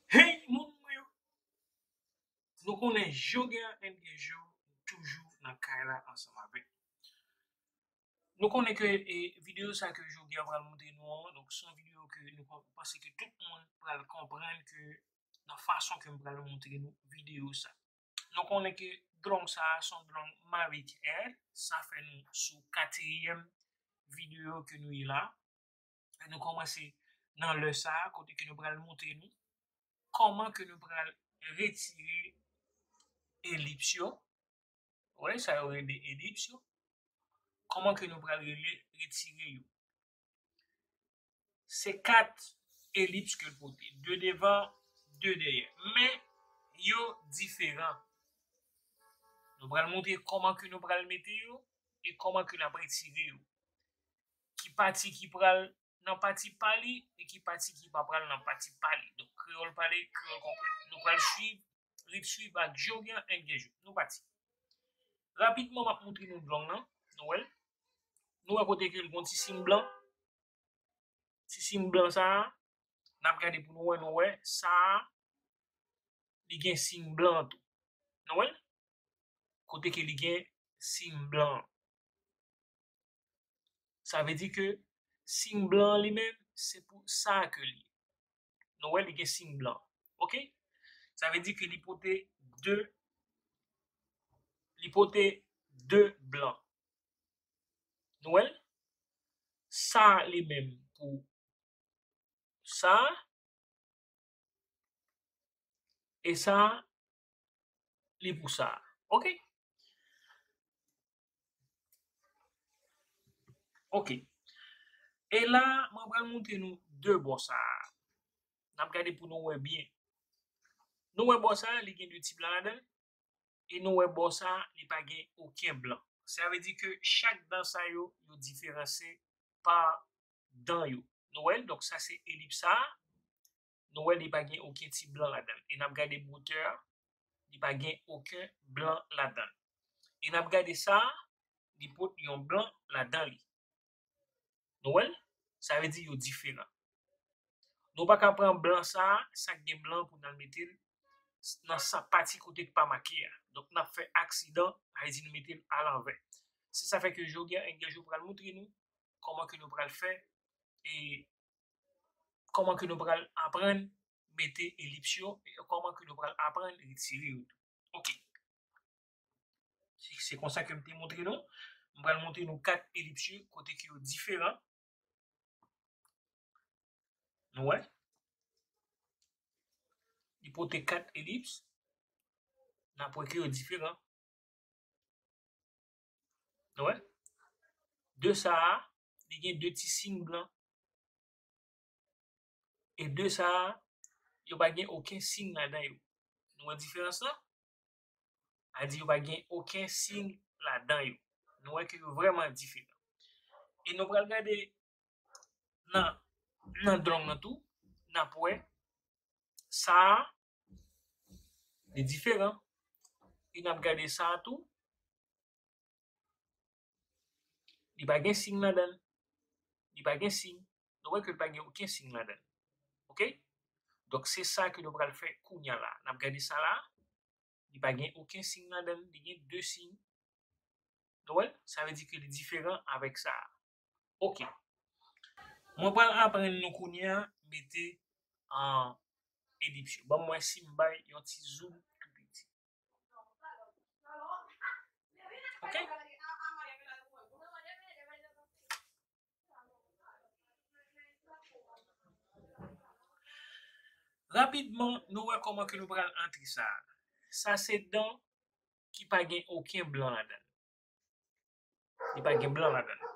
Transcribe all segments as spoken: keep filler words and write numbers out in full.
Hey, moun mwen yo! Nou konnen Joguer and Guejo toujou nan kay la ansanm avèk. Nou konnen ke e, videyo sa ke Joguer pral montre nou an, donk se yon videyo ke nou panse ke tout moun pral konprann ke nan fason ke m pral montre nou videyo sa. Nou konnen ke dlong sa a se yon dlong Mavic Air, sa fè nou sou katriyèm videyo ke nou ye la. E nou kòmanse nan lè sa a, kote ke nou pral montre nou kòman ke nou pral retire elips yo. Wè, sa yo rele elips yo. Kòman ke nou pral rele, retire yo. Se kat elips ke l pote, de devan, de dèyè. Men, yo diferan. Nou pral montre kòman ke nou pral mete yo e kòman ke n ap retire yo. Ki pati ki pral nan pati pa li e ki pati ki pa pral nan pati pa li. Donk, kreyòl pale, kreyòl konprann. Nou pral swiv, ret swiv ak Joguer and Guejo. Nou pati. Rapidman, m ap montre nou dlong nan. Nou wè l? Nou wè kote ke l gon ti siy blan? Ti siy blan sa a, n ap gade pou nou wè, nou wè, sa a, li gen siy blan tou. Nou wè l? Kote ke li gen siy blan. Sa vle di ke siy blan an li menm, se pou sa ke li ye. Nou wè, li gen siy blan. Oke? Sa vle di ke li pote de, li pote de blan. Nou wè l? Sa li menm pou sa, e sa li pou sa. Oke? Oke. E la, mwen pral montre nou de bò sa a. N ap gade pou nou wè byen. Nou wè bò sa a, li gen de ti blan ladan l. E nou wè bò sa a, li pa gen okenn blan. Sa vle di ke chak dan sa yo, yo diferanse pa dan yo. Nou wè l? Donk, sa se elips sa a. Nou wè, li pa gen okenn ti blan ladan l. E n ap gade bwotè a, li pa gen okenn blan ladan l. E n ap gade sa a, li pot yon blan ladan li. Nou wè l? Sa vle di yo diferan. Nou pa ka pran blan sa a, sa k gen blan pou n al mete l nan sa pati kote k pa make a. Donk, n ap fè aksidan, sa vle di nou mete l alanvè. Se sa fè ke Joguer and Guejo pral montre nou kòman ke nou pral fè e kòman ke nou pral aprann mete elips yo, e kòman ke nou pral aprann retire yo tou. Oke. Se, se konsa ke m te montre nou. M pral montre nou kat elips yo, kote ke yo diferan. Nou wè? Li pote kat elips. N ap wè ke yo diferan. Nou wè? De sa a, li gen de ti siy blan. E de sa a, yo pa gen okenn siy ladan yo. Nou wè diferans lan? A di yo pa gen okenn siy ladan yo. Nou wè ke yo vrèman diferan. E nou pral gade nan, nan dlong nan tou, n ap wè sa a, li diferan. E n ap gade sa a tou, li pa gen siy ladan l. Li pa gen siy. Nou wè ke li pa gen okenn siy ladan l. Oke? Donk, se sa ke nou pral fè kounye a la. N ap gade sa la. Li pa gen okenn siy ladan l, li gen de siy. Nou wè l? Sa vle di ke li diferan avèk sa a. Ok. Mwen pral aprann nou kounye a mete an elips yo. Ban m wè si m bay yon ti zoom tou piti. Ok? Rapidman, nou wè kòman ke nou pral antre sa a. Sa se dan ki pa gen okenn blan ladan l. Li pa gen blan ladan l.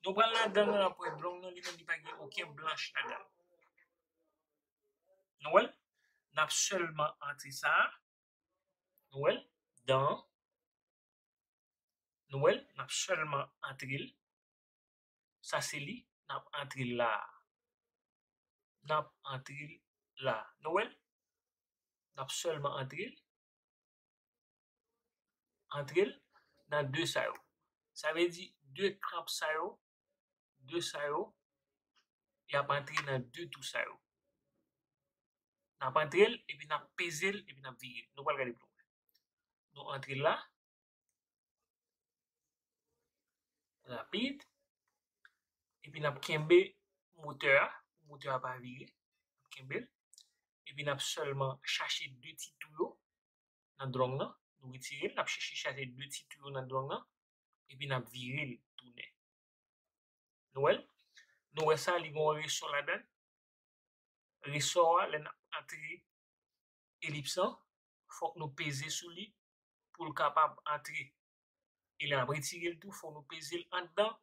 Nou pral ladan l, n ap wè blan nan, li menm li pa gen okenn blanch ladan l. Nou wè l? N ap sèlman antre sa a. Nou wè l? Dan. Nou wè l? N ap sèlman antre l. Sa se li, n ap antre l la a. N ap antre l la a. Nou wè l? N ap sèlman antre l. Antre l nan de sa yo. Sa vle di de kranp sa yo, de sa yo, y ap antre nan de tou sa yo. N ap antre l, epi n ap peze l, epi n ap vire l. Nou pral gade pou nou wè. Nou antre l la, rapid, epi n ap kenbe motè a, pou motè a pa vire, n ap kenbe l, epi n ap sèlman chache de ti tou yo nan dwong nan, nou retire l, n ap chèche chache de ti tou yo nan dwong nan, epi n ap vire l tounen. Nou wè l? Nou wè sa, li gen yon resò ladan l. Resò a, lè n ap antre elips lan, fòk nou peze sou li pou l kapab antre. E lè n ap retire l tou, fòk nou peze l anndan,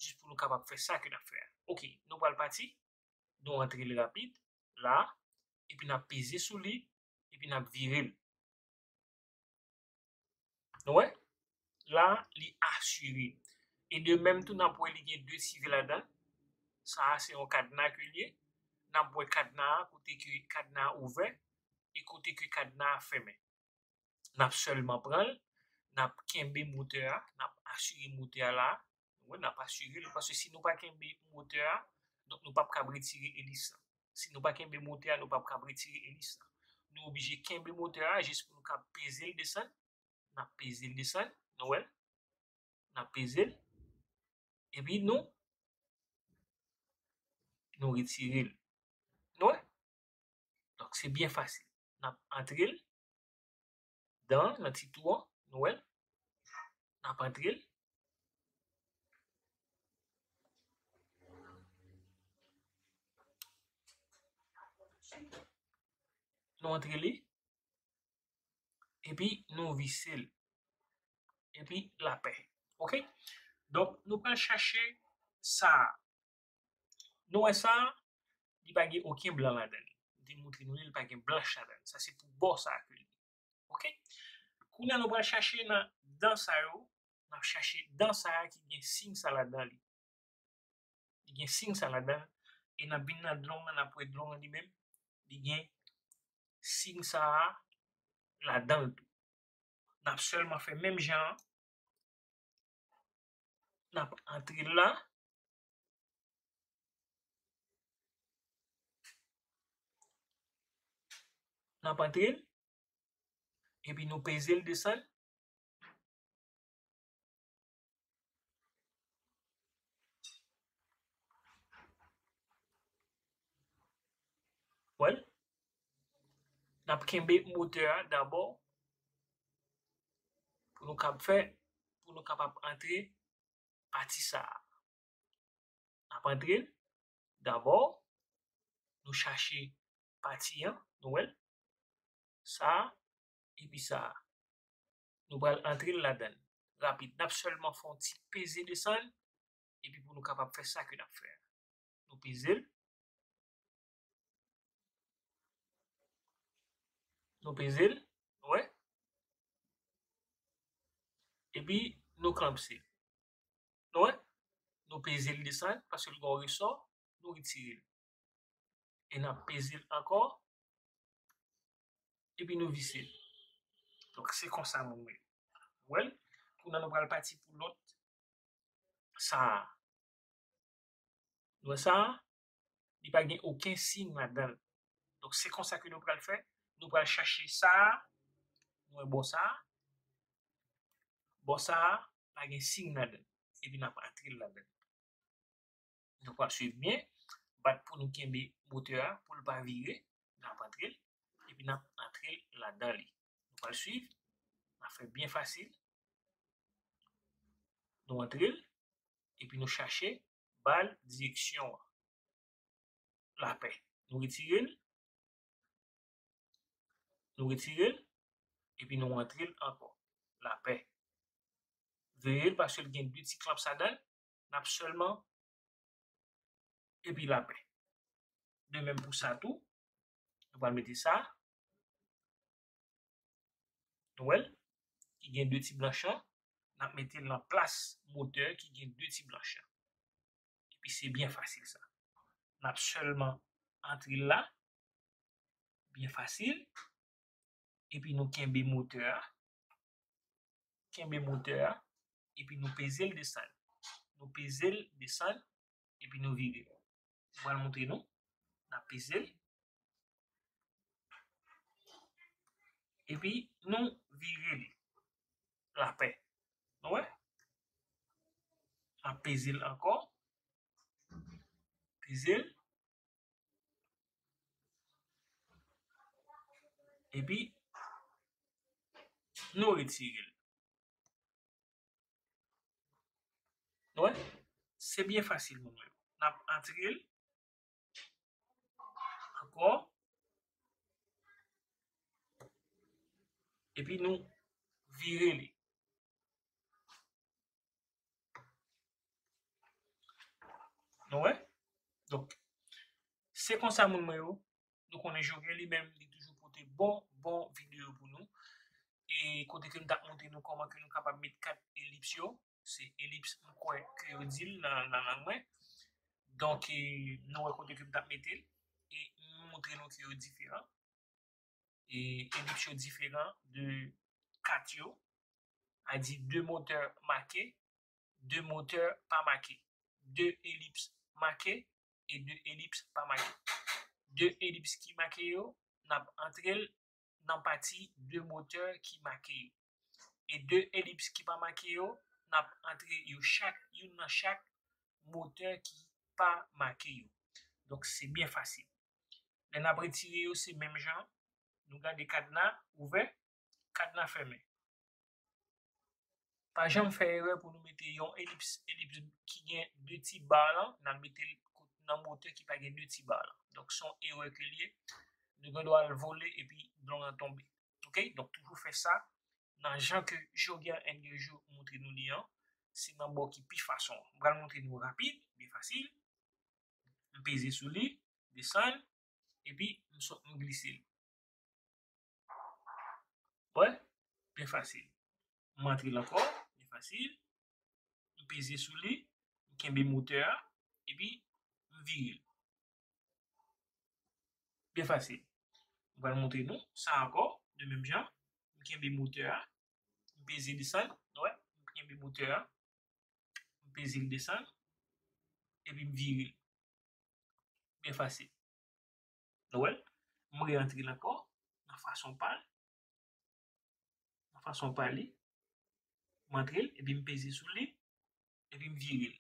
jis pou nou kapab fè sa ke n ap fè a. Ok, nou pral pati. Nou antre l rapid, la, epi n ap peze sou li, epi n ap vire l. Nou wè? La, li asire. E de menm tou, n ap wè li gen de ti V ladan l. Sa a se yon kadna ke l ye. N ap wè kadna a, kote ke kadna a ouvè e kote ke kadna a fèmen. N ap sèlman pran l, n ap kenbe motè a, n ap asire motè a la. Nou wè, n ap asire l, paske si nou pa kenbe motè a, donk nou p ap kab retire elis lan. Si nou pa kenbe motè a, nou p ap kab retire elis lan. Nou oblije kenbe motè a jis pou nou kab peze l desann. N ap peze l desann, nou wè l? N ap peze l. Epi nou, nou retire l. Nou wè? Donk, se byen fasil. N ap antre l dan nan ti twou an, nou wè l? N ap antre l. Nou antre li. Epi nou vise l. Epi lapè. Ok? Donk, nou pral chache sa a. Nou wè sa a, li pa gen okenn blan ladan l. M te montre nou li, li pa gen blanch ladan l. Sa se pou bò sa a ke l ye. Ok? Kounye a nou pral chache nan dan sa yo, n ap chache dan sa a ki gen siy sa ladan li. Li gen siy sa ladan l. E n ap vin nan dlong nan, n ap wè dlong nan li menm, li gen siy sa a ladan l tou. N ap sèlman fè menm jan an. N ap antre l la. N ap antre l. Epi nou peze l desann. Wè l? N ap kenbe motè a dabò pou nou kab fè, pou nou kapab antre pati sa a. N ap antre l dabò, nou chache pati an, nou wè l? Sa a, epi sa a. Nou pral antre l ladan l rapid. N ap sèlman fè yon ti peze desann, epi pou nou kapab fè sa ke n ap fè a. Nou peze l. Nou peze l, nou wè? Epi nou klamse l. Nou wè? Nou peze l desann, paske l gen yon resò, nou retire l. E n ap peze l ankò, epi nou vise l. Donk, se konsa moun mwen. Wè l? Kounye a nou pral pati pou lòt sa a. Nou wè sa a? Li pa gen okenn siy ladan l. Donk, se konsa ke nou pral fè. Nou pral chache sa a. Nou wè bò sa a? Bò sa a pa gen siy ladan l. Epi n ap antre l ladan l. Nou pral swiv byen. Bat pou nou kenbe motè a pou l pa vire. N ap antre l. Epi n ap antre l ladan li. Nou pral swiv. N ap fè byen fasil. Nou antre l. Epi nou chache bal direksyon an. Lapè. Nou retire l. Nou retire l. Epi nou antre l ankò. Lapè. Veye l paske l gen de ti klamps ladan l. N ap sèlman epi lapè. De menm pou sa tou. Nou pral mete sa. Nou wè l? Ki gen de ti blanch lan. N ap mete l nan plas motè ki gen de ti blanch lan. Epi se byen fasil sa. N ap sèlman antre l la. Byen fasil. Epi nou kenbe motè a. Kenbe motè a. Epi nou peze l desann. Nou peze l desann. Epi nou vire. Mwen pral montre nou. N ap peze l. Epi nou vire li. Lapè. Nou wè? N ap peze l ankò. Peze l. Epi nou retire l. Nou wè? Se byen fasil, moun mwen. N ap antre l ankò. Epi nou vire li. Nou wè? Donk, se konsa, moun mwen yo. Nou konnen Jogè li menm, li toujou pote bon, bon videyo pou nou. E kote ke m t ap montre nou kòman ke nou kapab met kat elips yo. Se elips, m kwè ke yo di l nan, nan lang mwen. Donk, e, nou wè kote ke m t ap mete l. E m montre nou ke yo diferan. E elips yo diferan de kat yo. A di de motè make, de motè pa make. De elips make e de elips pa make. De elips ki make yo, n ap antre l nan pati de motè ki make yo. E de elips ki pa make yo, n ap antre yo chak, youn nan chak motè ki pa make yo. Donk, se byen fasil. Lè n ap retire yo, se menm jan. Nou gade kadna ouvè, kadna fèmen. Pa janm fè erè pou nou mete yon elips, elips ki gen de ti ba lan, n al mete l kot-, nan motè ki pa gen de ti ba lan. Donk, se yon erè ke l ye. Nou gen dwa al vole epi dlong lan tonbe. Oke? Donk, toujou fè sa nan jan ke Jogè and Gerjo montre nou li an. Se nan bò ki pi fason an. M pral montre nou rapid, byen fasil. M peze sou li, desann, epi m sot, m glise l. Wè, byen fasil. M antre l ankò, byen fasil. M peze sou li, m kenbe motè a, epi m vire l. Byen fasil. M pral montre nou sa ankò, de menm jan. M kenbe motè a, m peze desann, wè, m kenbe motè a, m peze l desann, epi m vire l. Byen fasil. Nou wè l? M reantre l ankò, nan fason pa l. Nan fason pa li. M antre l, epi m peze sou li, epi m vire l.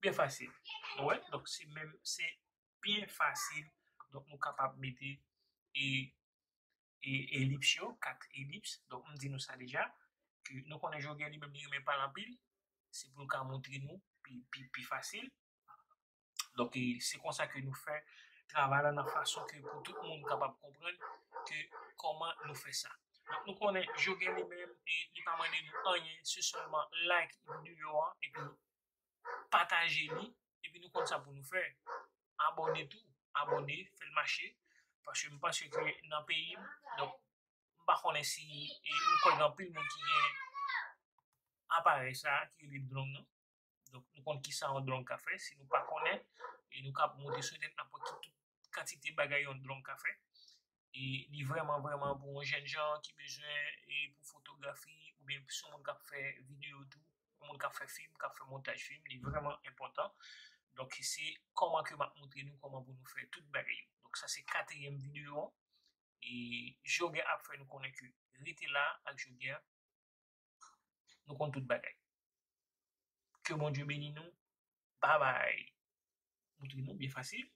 Byen fasil. Nou wè? Donk, se menm, se byen fasil. Donk, nou kapab mete, e, e, elips yo, kat elips. Donk, m di nou sa deja, ke nou konnen Jogè li menm li renmen pale anpil. Se pou l ka montre nou pi, pi, pi fasil. Donk, e, se konsa ke nou fè travay la nan fason ke pou tout moun kapab konprann ke kòman nou fè sa. Donk, nou konnen Jogè li menm, e, li pa mande nou anyen, se sèlman like videyo an, epi pataje li, epi nou konn sa pou nou fè. Abòne tou, abòne, fè l mache, paske m panse ke nan peyi m, donk, m pa konnen si, e, m kwè gen anpil moun ki gen aparèy sa a, ki rele dlong nan. Donk, nou konn kisa yon dlong ka fè. Si nou pa konnen, e nou ka monte sou entènèt, n ap wè ki tout kantite bagay yon dlong ka fè. E li vrèman, vrèman pou yon jèn jan ki bezwen, e pou fotografi, oubyen si yon moun k ap fè videyo tou, yon moun k ap fè fim, k ap fè montaj fim, li vrèman enpòtan. Donk, se kòman ke m ap montre nou kòman pou nou fè tout bagay yo. Donk, sa se katriyèm videyo an. e Joguè ap fè nou konnen ke rete la ak Joguè, nou konn tout bagay. Ke Bondye beni nou. Babay. Montre nou byen fasil.